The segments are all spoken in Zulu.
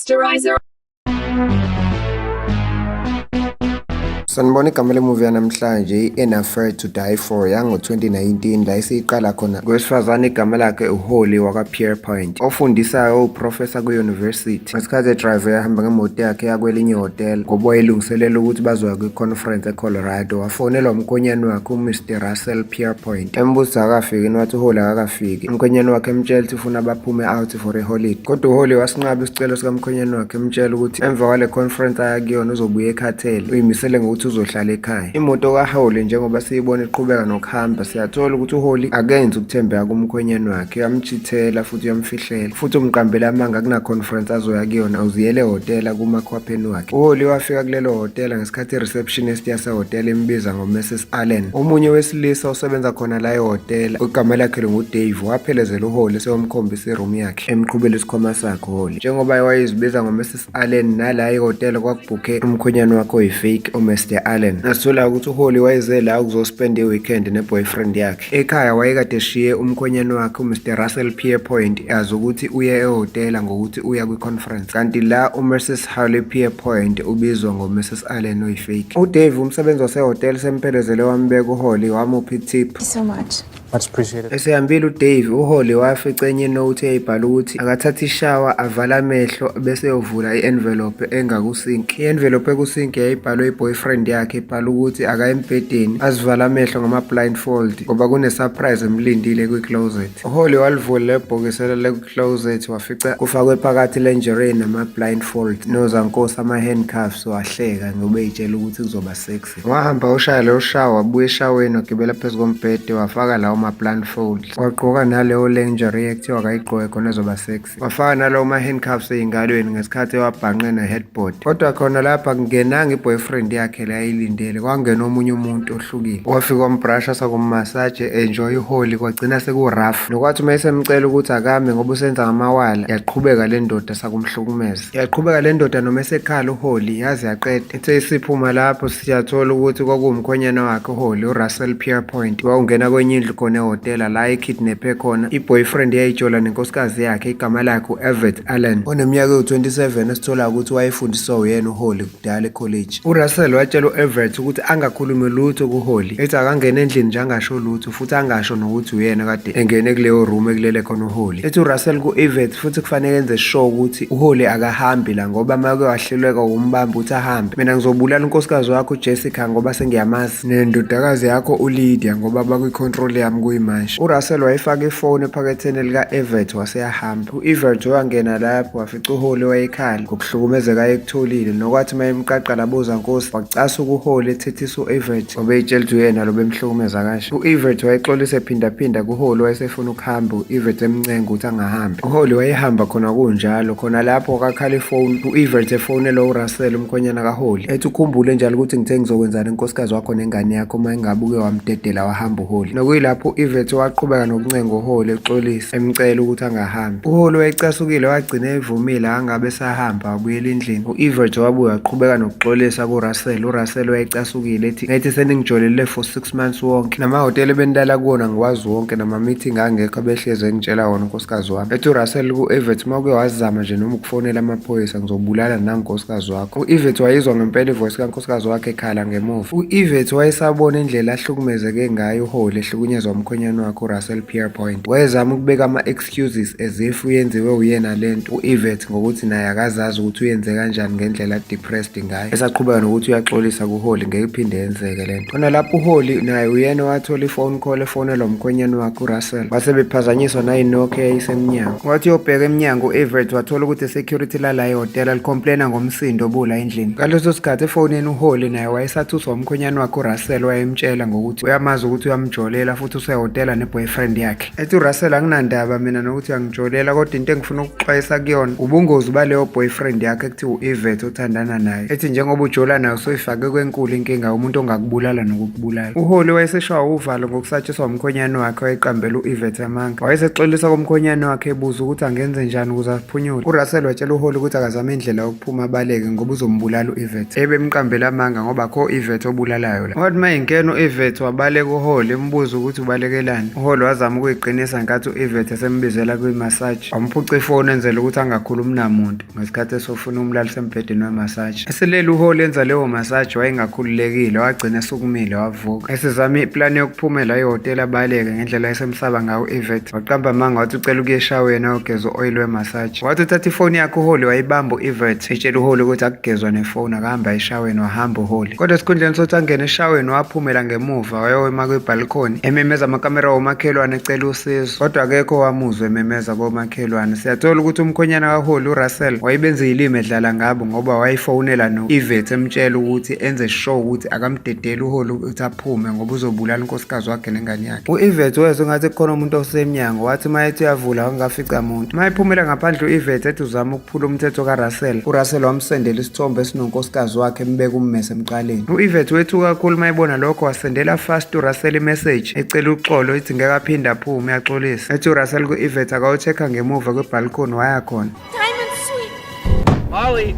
Posterizer. Sanibona, igama lemuvi yanamhlanje i-An Affair to Die For yango-2019, la esiyiqala khona ngowesifazane igama lakhe uHolly waka-Pierpoint, ofundisayo, uprofesa kwi-university. Ngesikhathi edrayive ehamba ngemoto yakhe yakwelinye ihhotela ngoba wayelungiselela ukuthi bazoya kwi-conference eColorado, wafonelwa umkhonyane wakhe uMr Russell Pierpoint, embuza akafiki, wathi uHolly akakafiki. Umkhonyane wakhe emtshela ukuthi ufuna baphume out for a-holiday, kodwa uHolly wasinqaba isicelo sikamkhonyane wakhe, emtshela ukuthi emva kwale conference aya kuyona uzobuya ekhathele, uyimisele ngokuthi uzohlala ekhaya. Imoto kaHolly, njengoba siyibona iqhubeka nokuhamba, siyathola ukuthi uHolly akenzi ukuthembeka kumkhwenyane wakhe, uyamchithela futhi uyamfihlela futhi umqambela amanga. Kuna-conference azoya kuyona, uziyele ehhotela kumakhwapheni wakhe. UHolly wafika kulelo hhotela ngesikhathi i-receptionist yasehhotela imbiza ngo-Mrs Allen. Omunye wesilisa osebenza khona la ehhotela, igama lakhe linguDave, waphelezela uHolly seyomkhombisa iroom yakhe, emqhubela isikhwama sakhe uHolly. Njengoba wayezibiza ngo-Mrs Allen, nala ehhotela kwakubhukhe umkhwenyane wakhe oyi-fake, uMr Allen. Nasithola ukuthi uHolly wayeze la ukuzospenda i-weekend ne-boyfriend yakhe. Ekhaya wayekade eshiye umkhwenyane wakhe uMr Russell Pierpoint, azi ukuthi uye ehhotela ngokuthi uya kwi-conference, kanti la uMrs Holly Pierpoint ubizwa ngo-Mrs Allen oyi-fake. UDave, umsebenzi wasehhotela, semphelezele wambeka uHolly, wamupha i-tip. Thank you so much. Much appreciated. Esehambile uDave, uHolly wafica enye inote eyayibhala ukuthi akathathe ishawa, avala amehlo, bese eyovula i-envelope engakusinki. I-envelope ekusinki yayibhalwe i-boyfriend yakhe, ibhala ukuthi akaye embhedeni, azivala amehlo ngama-blindfold ngoba kune-surprise emlindile kwi-closet. UHolly walivula lebhokisi le-closet, wafica kufakwe phakathi lingerie nama-blindfold nozankosi, ama-handcuffs. Wahleka ngoba ey'tshela ukuthi kuzoba sexy. Wahamba ushaya leyo shawa, wabuya eshaweni, wagibela phezu kombhede, wafaka lawo ma-blindfold, wagqoka naleyo lingerie ekuthiwa akayigqoke khona ezoba sexy, wafaka nalawo ma-handcuffs ey'ngalweni ngesikhathi ewabhanqe ne-headboard. Kodwa khona lapha kungenanga i-boyfriend yakhe le ayilindele, kwangena omunye umuntu ohlukile. Wafika wambrasha, sakummasaje, enjoy uHolly, kwagcina seku-rough, nokwathi uma esemcela ukuthi akame ngoba usenza ngamawala, yaqhubeka le ndoda sakumhlukumeza. Yaqhubeka le ndoda noma esekhala uHolly, yaze yaqeda. Ithe isiphuma lapho, siyathola ukuthi kwakuwumkhwenyana wakhe uHolly, uRussell Pierpoint, wawungena kwenye indlu khona ehhotela la ekidnaphe khona i-boyfriend eyayijola nenkosikazi yakhe, igama lakhe u-Everett Allen, oneminyaka ewu-27, esithola ukuthi wayefundiswa uyena uHolly kudala ekholeji. URussell watshela u-Everett ukuthi angakhulumi lutho kuHolly, ethi akangena endlini nje, angasho lutho futhi angasho nokuthi uyena kade engene kuleyo room ekulele khona uHolly. Ethi uRussell ku-Everett futhi kufanele enze sure ukuthi uHolly akahambi la, ngoba uma ke wahluleka ukumbamba ukuthi ahambe, mina ngizobulala unkosikazi wakho uJessica ngoba sengiyamazi, nendodakazi yakho uLydia ngoba bakwi-control yami kuyimanje. URussell wayefaka ifoni ephaketheni lika-Everett, waseyahamba. U-Everett wangena lapho, wafica uHolly wayekhala ngokuhlukumezeka ayekutholile, nokwathi uma emqaqa labuza nkosi, wacasuka uHolly ethethisa u-Everett ngoba eyitshela ukuthi uyena lo bemhlukumeza kanje. U-Everett wayexolisa ephindaphinda kuHolly, wayesefuna ukuhamba, u-Everett emncenga ukuthi angahambi. UHolly wayehamba khona kunjalo. Khona lapho kakhala ifoni, u-Everett efonela uRussell, umkhwenyana kaHolly, ethi ukhumbule njalo ukuthi ngithe ngizokwenzani unkosikazi wakho nengane yakho uma engabe uke wamdedela wahamba uHolly. Nokuyilapho u-Everett waqhubeka nokuncenga uHolly, exolisa, emcela ukuthi angahambi. UHolly wayecasukile, wagcina evumile, angabe esahamba, wabuyela endlini. U-Everett wabuya waqhubeka nokuxolisa kuRussell. URussell wayecasukile, ethi ngithi seningijolele for 6 months wonke, namahhotela ebenilala kuwona ngiwazi wonke, nama-meeting angekho abehlezi engitshela wona unkosikazi wami. Ethi uRussell ku-Everett, uma uke wazama nje noma ukufonela amaphoyisa, ngizobulala nangunkosikazi wakho. U-Everett wayizwa ngempela ivoice kankosikazi wakhe ekhala ngemuva. U-Everett wayesabona indlela ahlukumezeke ngayo uHolly, ehlukunyezwa umkhwenyane wakhe uRussell Pierpoint. Wayezama ukubeka ama-excuses as if uyenziwe uyena lento u-Everett, ngokuthi naye akazazi ukuthi uyenze kanjani ngendlela depressed ngayo. Esaqhubeka nokuthi uyaxolisa kuHolly, ngeke iphinde yenzeke lento. Khona lapho uHolly naye uyena owathola i-phone call efonelwa umkhwenyane wakhe uRussell, wase bephazanyiswa nayinokho eyayisemnyango. Wathi uyobheka emnyango u-Everett, wathola ukuthi i-security lala ehhotela licomplaina ngomsindo obula endlini. Ngaleso sikhathi efonini uHolly naye wayesathuswa umkhwenyane wakhe uRussell, wayemtshela ngokuthi uyamazi ukuthi uyamjolela futhi usehhotela ne-boyfriend yakhe. Ethi uRussell, anginandaba mina nokuthi uyangijolela, kodwa into engifuna ukuxwayisa kuyona ubungozi baleyo boyfriend yakhe ekuthiwa u-Everett othandana naye. Ethi njengoba ujola nayo, usoyifake kwenkulu inkinga, umuntu ongakubulala nokukubulala. UHolly wayeseshaywa uvalo ngokusatshiswa umkhonyane wakhe wayeqambela u-Everett amanga. Wayesexolisa komkhonyane wakhe, ebuza ukuthi angenze njani ukuze aphunyule. URussell watshela uHolly ukuthi akazame indlela yokuphuma abaleke ngoba uzombulala u-Everett. Ebemqambela amanga ngoba kho Everett obulalayo la. Wathi uma ingena u-Everett, wabaleka uHolly, embuza ukuthi ubalekelani. UHolly wazama ukuyiqinisa ngenkathi u-Yvette esembizela kwi-massage. Wamphuca ifoni enzela ukuthi angakhulumi namuntu ngesikhathi esofuna umlalisa embhedeni we-massage. Eselele uHolly enza leyo massage wayengakhululekile, wagcina esukumile wavuka. Esezama iplani yokuphumela ehhotela abaleke ngendlela esemsaba ngayo u-Yvette. Waqamba amanga wathi ucela ukuya eshaweni ayogeza u-oil we-massage. Wathi uthatha ifoni yakhe uHolly wayibamba u-Yvette, etshela uHolly ukuthi akugezwa nefoni, akahambe aye eshaweni. Wahamba uHolly. Kodwa esikhundleni sokuthi angene eshaweni waphumela ngemuva wayowema kwi-balcony ememeza amakamera womakhelwane ecela usizo. Kodwa akekho owamuzwa ememeza komakhelwane. Siyathola ukuthi umkhwenyana kaHolly uRussell wayebenza izilimi edlala ngabo ngoba wayefowunela no-Yvette emtshela ukuthi enze sure ukuthi akamdedeli uHolly ukuthi aphume ngoba uzobulala unkosikazi wakhe nengane yakhe. U-Yvette wezwa engathi kukhona umuntu osemnyango, wathi uma ethi uyavula wangafica muntu. Uma ephumela ngaphandle u-Yvette ethi uzama ukuphula umthetho kaRussell, uRussell wamsendela isithombe esinonkosikazi wakhe embeka ummese emqaleni. U-Yvette wethuka kakhulu uma ebona lokho, wasendela fast uRussell i-message ecela uxolo ethi ngeke aphinde aphume, uyaxolisa. Ethi uRussell ku-Yvette akayo-check-a ngemuva kwe-balcony, waya khona. Diamond Sweet. Molly!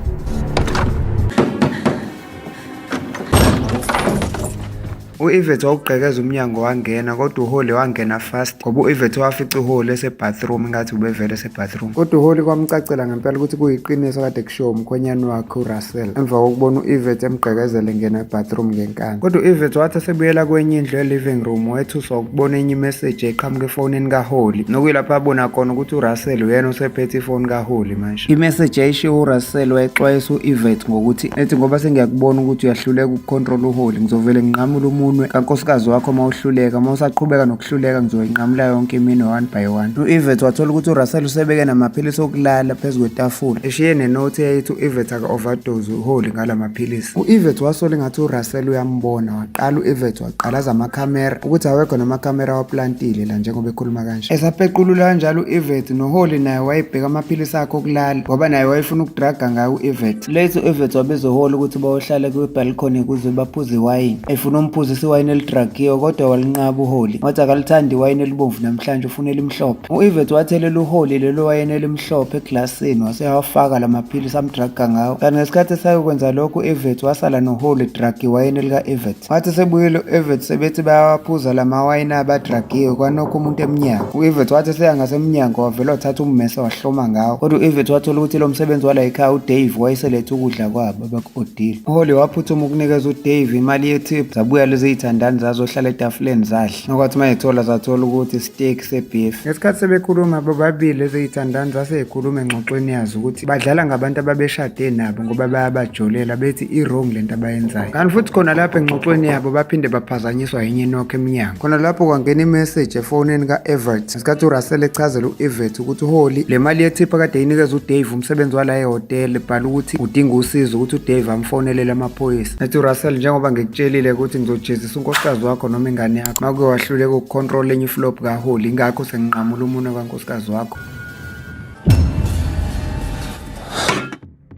U-Yvette wawugqekeza umnyango wangena kodwa uHolly wangena fast ngoba u-Yvette wafica uHolly ese-bathroom ngathi ubevele ese-bathroom. Kodwa uHolly kwamcacela ngempela ukuthi kuyiqiniso kade kushiwo umkhwenyane wakhe uRussell emva kokubona u-Yvette emgqekezela engena e-bathroom ngenkani. Kodwa u-Yvette wathi esebuyela kwenye indlu e-living room wethuswa ukubona enye imeseji eqhamuka efonini kaHolly nokuyilapho abona khona ukuthi uRussell uyena osephethe ifoni kaHolly manje. Imeseji yayishiwo uRussell wayexwayisa u-Yvette ngokuthi ethi ngoba sengiyakubona ukuthi uyahluleka ukukhontrola uHolly ngizovele nginqamule umunwe kankosikazi wakho uma uhluleka, uma usaqhubeka nokuhluleka ngizoyinqamula yonke iminwe one by one. U-Yvette wathola ukuthi uRussell usebeke namaphilisi okulala phezu kwetafula eshiye nenothi eyayithi u-Yvette aka-overdose uHolly ngala maphilisi. U-Yvette wasola engathi uRussell uyambona, waqala u-Yvette waqalaza amakhamera ukuthi awekho namakhamera awaplantile la njengoba ekhuluma kanje. Esapequlula kanjalo u-Yvette noHolly naye wayebheka amaphilisi akhe okulala ngoba naye wayefuna ukudraga ngawo u-Yvette. Later u-Yvette wabiza uHolly ukuthi bayohlala kwi-balcony ukuze baphuze iwayini. Efuna umphuzisa iwayini elidragiwe kodwa walinqaba uHolly. Wathi akalithandi iwayini elibomvu namhlanje ufuna elimhlophe. U-Yvette wathelela uHolly lelo wayini elimhlophe eglasini wase wafaka la maphilisi amdraga ngawo. Kanti ngesikhathi esayokwenza lokho u-Yvette wasala noHolly drag iwayini lika-Yvette. Wathi sebuyile u-Yvette sebethi bayawaphuza la mawayini abadragiwe kwanokho umuntu emnyango. U-Yvette wathi eseya ngasemnyango wavele wathatha ummese wahloma ngawo. Kodwa u-Yvette wathola ukuthi lo msebenzi wala ekhaya uDave wayeselethe ukudla kwabo abaku-odile. UHolly waphuthuma ukunikeza uDave imali ye-tip, zabuya lezi zithandani zazohlala etafuleni zadla. Nokwathi uma ethola zathola ukuthi steak se-beef. Ngesikhathi sebekhuluma bobabili lezi zithandani zase zikhuluma engxoxweni yazo ukuthi badlala ngabantu ababeshade nabo ngoba bayabajolela bethi i-wrong lento abayenzayo. Kanti futhi khona lapho engxoxweni yabo baphinde baphazanyiswa yenye inokho emnyango. Khona lapho kwangena imeseji efonini ka-Evert ngesikhathi uRussell echazela u-Evert ukuthi uHolly le mali ye-tip akade eyinikeza uDave umsebenzi wala ehhotela ebhala ukuthi udinga usizo ukuthi uDave amfonelele amaphoyisa. Ethi uRussell njengoba ngikutshelile ukuthi ngizojezisa unkosikazi wakho noma ingane yakho makuke wahluleka ukukhontrola enye iflop kaHolly, ingakho senginqamula umunwe kankosikazi wakho.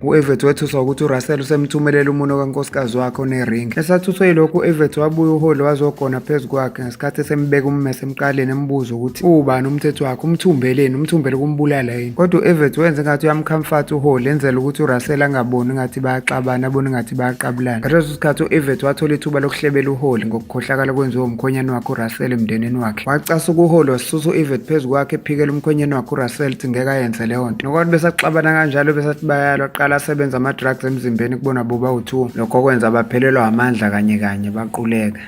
U-Evert wethuswa ukuthi uRussell usemthumelela umunwe kankosikazi wakhe oneringi. Esathuswe yilokhu u-Evert wabuya uHolly wazogona phezu kwakhe ngesikhathi esembeka ummese emqaleni embuza ukuthi uwubani umthetho wakhe, umthumbeleni, umthumbele ukumbulala yini. Kodwa u-Evert wenze ngathi uyamkhamfatha uHolly enzela ukuthi uRussell angaboni ngathi bayaxabana, abone ngathi bayaqabulana. Ngaleso sikhathi u-Evert wathola ithuba lokuhlebela uHolly ngokukhohlakala kwenziwe umkhwenyane wakhe uRussell emndenini wakhe. Wacasuka uHolly wasusa u-Evert phezu kwakhe ephikela umkhwenyane wakhe uRussell ukuthi ngeke ayenze leyo nto. Nokwathi besaxabana kanjalo besathi bayalwa qala asebenza ama-drugs emzimbeni kubona bobawu-two. Lokho kwenza baphelelwa amandla kanye kanye baquleka.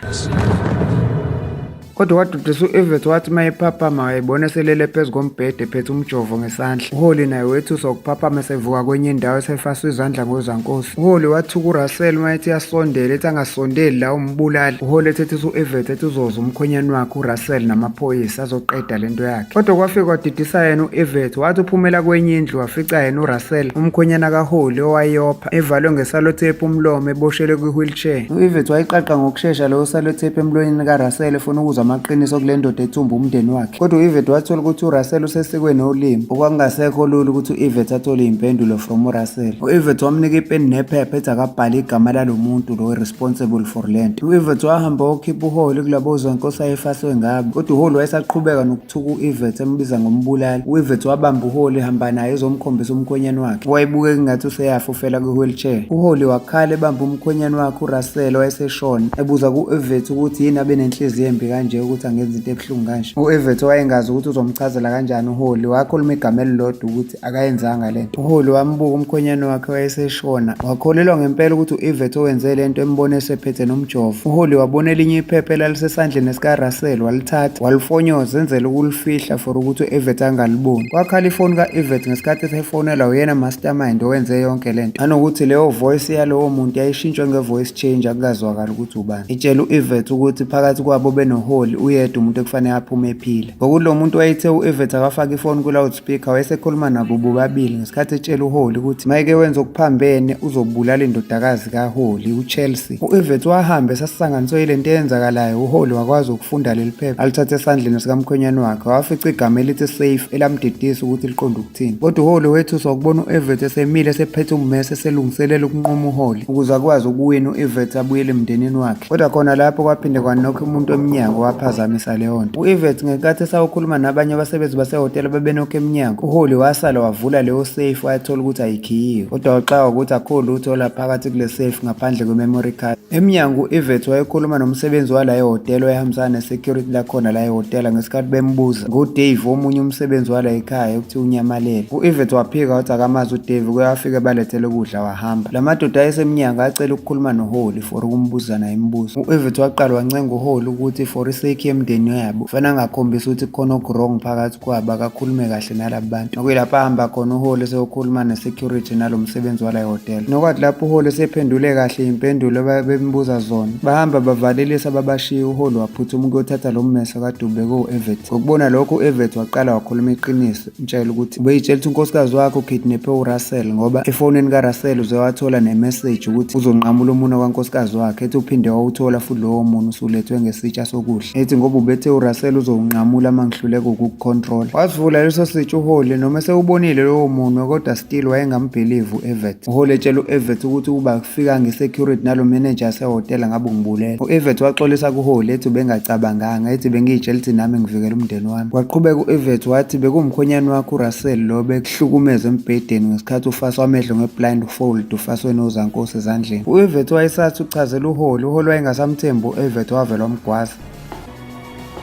Kodwa wadudisa u-Evert wathi uma ephaphama wayebona eselele phezu kombhede ephethe umjovo ngesandla. UHolly naye wethuswa ukuphaphama esevuka kwenye indawo esefaswe izandla ngozankosi. UHolly wathuka uRussell uma ethi uyasondela ethi angasondeli la umbulali. UHolly ethethisa u-Evert ethi uzoza umkhwenyane wakhe uRussell namaphoyisa azoqeda lento yakhe. Kodwa kwafika kwadidisa yena u-Evert wathi uphumela kwenye indlu wafica yena uRussell umkhwenyana kaHolly owayopha evalwe ngesalotape umlomo eboshelwe kwi-wheelchair. U-Evert wayiqaqa ngokushesha leyo salotape emlonyeni kaRussell efuna ukuzwa amaqiniso kule ndoda ethumba umndeni wakhe. Kodwa u-Evert wathola ukuthi uRussell usesikwe nolimi okwakungasekho lula ukuthi u-Evert athole iy'mpendulo from uRussell. U-Evert wamnika ipeni nephepha ethi akabhale igama lalo muntu lo responsible for le nto. U-Evert wahamba wayokhipha uHolly kulabo zonkosi ayefaswe ngabo. Kodwa uHolly wayesaqhubeka nokuthuka u-Evert embiza ngombulali. U-Evert wabamba uHolly ehamba naye ezomkhombisa umkhwenyane wakhe owayebukeka engathi useyafa ufela kwi-wheelchair. UHolly wakhala ebamba umkhwenyane wakhe uRussell owayeseshona ebuza ku-Evert ukuthi yini abe nenhliziyo embi kanje. kanje ukuthi angenza into ebuhlungu kanje. U-Evet wayengazi ukuthi uzomchazela kanjani uHolly, wakhuluma igama elilodwa ukuthi akayenzanga lento. UHolly wambuka umkhwenyane wakhe wayeseshona, wakholelwa ngempela ukuthi u-Evet owenze lento embone esephethe nomjovo. UHolly wabona elinye iphepha elalisesandleni sikaRussell, walithatha walifonyoza enzela ukulifihla for ukuthi u-Evet angaliboni. Kwakhala ifoni ka-Evet ngesikhathi esefonelwa uyena mastermind owenze yonke lento, nanokuthi leyo voice yalowo muntu yayishintshwe nge-voice changer kungazwakali ukuthi ubani. Itshela u-Evet ukuthi phakathi kwabo benoHolly uyedwa umuntu ekufanele aphume ephila. Ngokuthi lo muntu wayethe u-Evet akafake ifoni ku-loudspeaker, wayesekhuluma nabo bobabili ngesikhathi etshela uHolly ukuthi mayeke wenza okuphambene uzobulala indodakazi kaHolly uChelsea. U-Evet wahamba esasisanganiswe yile nto eyenzakalayo, uHolly wakwazi ukufunda leli phepha alithathe esandleni sikamkhwenyane wakhe, wafica igama elithi safe elamdidisa ukuthi liqonde ukuthini. Kodwa uHolly wethuswa ukubona u-Evet esemile esephethe ummese eselungiselela ukunquma uHolly ukuze akwazi ukuwina u-Evet abuyele emndenini wakhe. Kodwa khona lapho kwaphinde kwanokha umuntu emnyango waphazamisa leyo nto. U-Evet ngenkathi esawukhuluma nabanye abasebenzi basehhotela babenokha emnyango, uHolly wasala wavula leyo safe wayethola ukuthi ayikhiyiwe. Kodwa waxakwa ukuthi akukho lutho olaphakathi kule safe ngaphandle kwe-memory card. Emnyango u-Evet wayekhuluma nomsebenzi wala ehhotela owayehambisana ne-security lakhona la ehhotela ngesikhathi bembuza ngoDave omunye umsebenzi wala ekhaya ukuthi unyamalele. U-Evet waphika wathi akamazi uDave kuye wafike balethele ukudla wahamba. La madoda ayesemnyango acela ukukhuluma noHolly for ukumbuza naye imibuzo. U-Evet waqala wancenga uHolly ukuthi for isake yemndeni yabo kufanele angakhombisi ukuthi kukhona oku-wrong phakathi kwabo, akakhulume kahle nalaba bantu. Okuyilapho ahamba khona uHolly seyokhuluma ne-security nalo msebenzi wala ehhotela. Nokwathi lapho uHolly sephendule kahle iy'mpendulo bembuza zona, bahamba bavalelisa babashiya. UHolly waphuthuma ukuyothatha lo mmese kade ubekwe u-Evet. Ngokubona lokho u-Evet waqala wakhuluma iqiniso, emtshela ukuthi ubeyitshela ukuthi unkosikazi wakhe ukidnaphe uRussell ngoba efonini kaRussell uze wathola ne-message ukuthi uzonqamula umunwe kankosikazi wakhe, ethi uphinde wawuthola futhi lowo munwe usulethwe ngesitsha sokudla, ethi ngoba ubethe uRussell uzowunqamula uma ngihluleka ukukucontrol. Wasivula leso sitsha uHolly noma esewubonile lowo munwe kodwa still wayengambhelieve u-Evet. UHolly etshela u-Evet ukuthi ukuba kufika nge-security nalo manager yasehhotela ngabe ungibulela. U-Evet waxolisa kuHolly ethi ubengacabanganga, ethi bengiyitshela ukuthi nami ngivikela umndeni wami. Waqhubeka u-Evet wathi bekuwumkhwenyane wakho uRussell lo bekuhlukumeza embhedeni ngesikhathi ufaswa amehlo nge-blindfold ufaswe nozankosi ezandleni. U-Evet wayesathi uchazela uHolly, uHolly wayengasamthembi u-Evet wavele wamgwaza.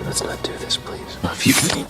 Let's not do this, please. If you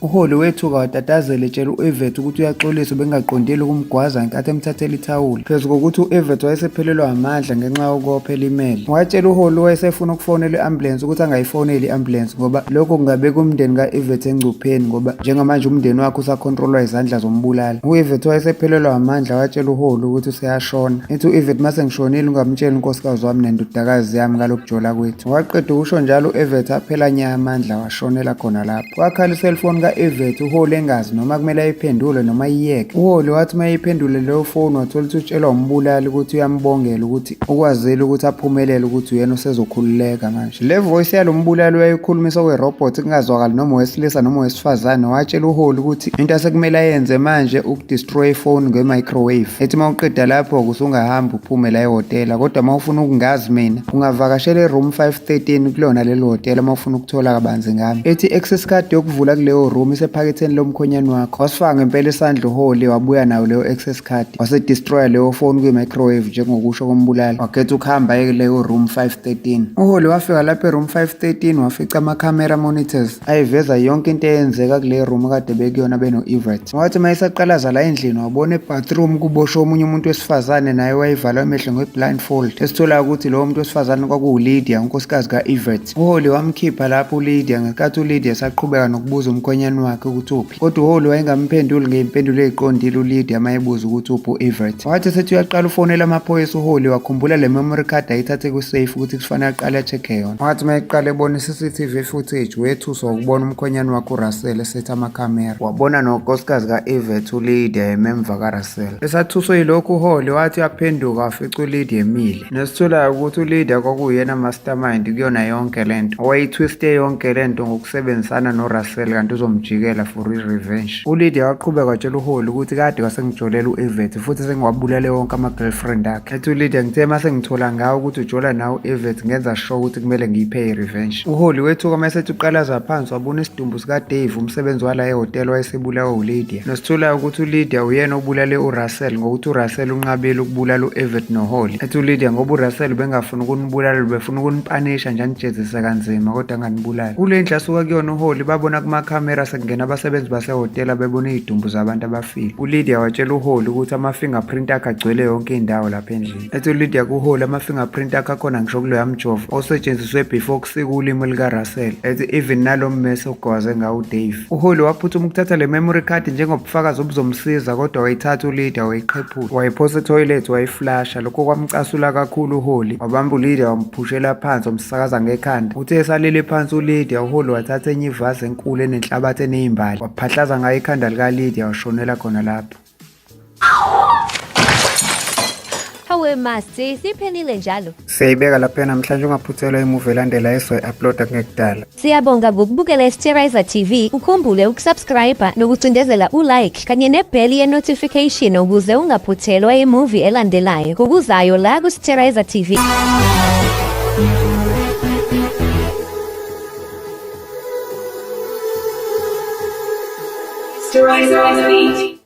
UHolly wethuka watatazela etshela u-Evet ukuthi uyaxolisa ubengaqondile ukumgwaza ngenkathi emthathela ithawula. Phezu kokuthi u-Evet wayesephelelwa amandla ngenxa yokopha elimele. Watshela uHolly wayesefuna ukufonela i-ambulensi ukuthi angayifoneli i-ambulensi ngoba lokho kungabeka umndeni ka-Evet engcupheni ngoba njengamanje umndeni wakhe usakhontrolwa izandla zombulali. U-Evet wayesephelelwa amandla watshela uHolly ukuthi useyashona. Ethi u-Evet mase ngishonile ungamtsheli unkosikazi wami nendodakazi yami ngalokujola kwethu. Waqeda ukusho njalo u-Evet aphela nya amandla washonela khona lapho. Kwakhala iselfoni ka-Evet uHolly engazi noma kumele ayiphendule noma ayiyeke. UHolly wathi uma eyiphendule leyo foni wathola ukuthi utshelwa umbulali ukuthi uyambongela ukuthi ukwazile ukuthi aphumelele ukuthi uyena osezokhululeka manje. Le voice yalo mbulali wayekhulumisa okwe-robot kungazwakali noma owesilisa noma owesifazane. Watshela uHolly ukuthi into asekumele ayenze manje ukudestroy ifoni nge-microwave. Ethi uma uqeda lapho usungahamba uphume la ehhotela kodwa uma ufuna ukungazi mina ungavakashela e-room 513 kulona lelo hhotela uma ufuna ukuthola kabanzi ngami. Ethi i-access card yokuvula kuleyo room isephaketheni lomkhonyane wakho. Wasifaka ngempela isandla uHolly wabuya nayo leyo access card wase-destroya leyo phone kwi-microwave njengokusho kombulali. Wakhetha ukuhamba aye kuleyo room 513. UHolly wafika lapha e-room 513 wafica ama-camera monitors ayeveza yonke into eyenzeka kule room kade bekuyona beno-Evet. Wathi uma esaqalaza la endlini wabona ebathroom kuboshwe omunye umuntu wesifazane naye wayevalwe amehlo nge-blindfold. Esithola ukuthi lowo muntu wesifazane kwakuwuLydia, unkosikazi ka-Evet. UHolly wamkhipha lapho uLydia ngenkathi uLydia esaqhubeka nokubuza umkhwenyane wakhe ukuthi uphi. Kodwa uHolly wayengamphenduli ngey'mpendulo ey'qondile uLydia uma ebuza ukuthi uphi u-Evet. Wathi esethi uyaqala ufonela amaphoyisa uHolly wakhumbula le memory card ayithathe kwi-safe ukuthi kufanele aqale a-check-e yona. Wathi uma eqala ebona i-CCTV footage wethuswa ukubona umkhwenyane wakhe uRussell esetha amakhamera. Wabona nonkosikazi ka-Evet uLydia eme emva kaRussell. Esathuswe yilokhu uHolly wathi uyaphenduka wafica uLydia emile. Nesitholayo ukuthi uLydia kwakuyena mastermind kuyona yonke lento. Owayithwiste yonke lento ngokusebenzisana noRussell kanti uzomdala. uzomjikela for i-revenge. ULydia waqhubeka watshela uHolly ukuthi kade kwasengijolela u-Evet futhi sengiwabulale wonke ama-girlfriend akhe. Ethi uLydia, ngithe uma sengithola ngawe ukuthi ujola nawe u-Evet, ngenza sure ukuthi kumele ngiyiphe i-revenge. UHolly wethuka uma esethi uqalaza phansi, wabona isidumbu sikaDave, umsebenzi wala ehhotela wayesebulawe uLydia. Nositholayo ukuthi uLydia uyena obulale uRussell ngokuthi uRussell unqabile ukubulala u-Evet noHolly. Ethi uLydia, ngoba uRussell ubengafuni ukunibulala, ubefuna ukunipanisha nje anijezise kanzima kodwa anganibulali. Kule ndlu asuka kuyona uHolly, babona kumakhamera sekungena abasebenzi basehhotela bebona izidumbu zabantu abafile. ULydia watshela uHolly ukuthi ama-fingerprint akhe agcwele yonke indawo lapha endlini. Ethi uLydia kuHolly, ama-fingerprint akhe akhona ngisho kuloya mjovo osetshenziswe before kusika ulimi likaRussell. Ethi even nalo mmese ogwaze ngawo uDave. UHolly waphuthuma ukuthatha le memory card njengobufakazi obuzomsiza, kodwa wayithatha uLydia wayiqhephula, wayiphosa ethoyilethi, wayiflasha. Lokho kwamcasula kakhulu uHolly, wabamba uLydia wamphushela phansi, wamsakaza ngekhanda. Uthe esalele phansi uLydia, uHolly wathatha enye ivasi enkulu enenhlabathi eneyimbali, waphahlaza ngayo ikhanda likaLydia, washonela khona lapho. Hawe masi, siphelile njalo. Siyayibeka lapha namhlanje, ungaphuthelwa imuvi elandela esoyi-uploada kungekudala. Siyabonga ngokubukela iSterizer TV. Ukhumbule ukusubscribe nokucindezela ulike kanye nebheli ye-notification ukuze ungaphuthelwa imuvi elandelayo ngokuzayo la kuSterizer TV. Sterilizer TV.